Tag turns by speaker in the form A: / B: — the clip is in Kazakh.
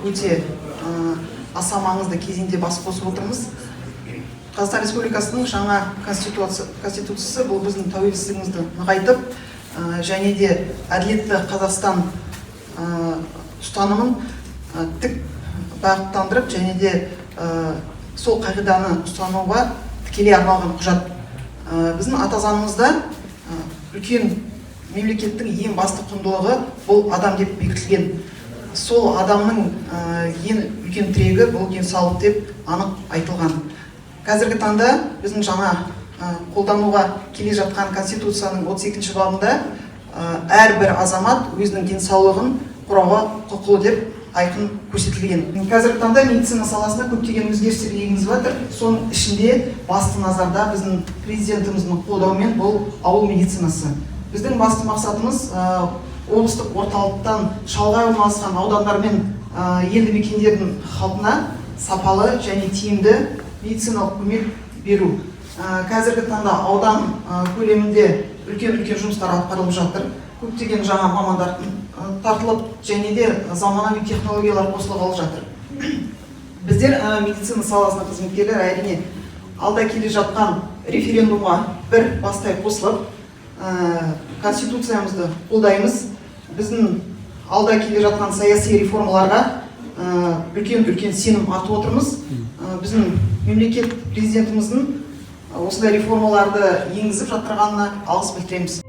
A: Өте аса маңызды кезеңде бас қосып отырмыз. Қазақстан Республикасының жаңа конституциясы бұл біздің тәуелсіздігімізді нығайтып, және де әділетті Қазақстан ұстанымын тік бағыттандырып және де сол қағиданы ұстануға тікелей арналған құжат. Біздің ата заңымызда үлкен мемлекеттің ең басты құндылығы бұл адам деп бекітілген. Сол адамның ең үлкен тірегі бұл денсаулық деп анық айтылған. Қазіргі таңда біздің жаңа қолдануға келе жатқан Конституцияның 32 бабында әрбір азамат өзінің денсаулығын қорғауға құқылы деп айқын көрсетілген. Қазіргі таңда медицина саласында көптеген өзгерістер енгізіп жатыр. Соның ішінде басты назарда біздің президентіміздің қолдауымен бұл ауыл медицинасы. Біздің басты мақсатымыз облыстық орталықтан шалғай орналасқан аудандар мен елді мекендердің халқына сапалы және тиімді медициналық көмек беру. Қазіргі таңда аудан көлемінде үлкен үлкен жұмыстар атқарылып жатыр. Көптеген жаңа мамандар тартылып және де заманауи технологиялар қосылғалы жатыр. Біздер, медицина саласының қызметкерлері, әрине, алда келе жатқан референдумға бір бастай қосылып, конституциямызды қолдаймыз. Біздің алда келе жатқан саяси реформаларға үлкен үлкен сенім артып отырмыз. Біздің мемлекет президентіміздің осындай реформаларды енгізіп жатырғанына алғыс білдіреміз.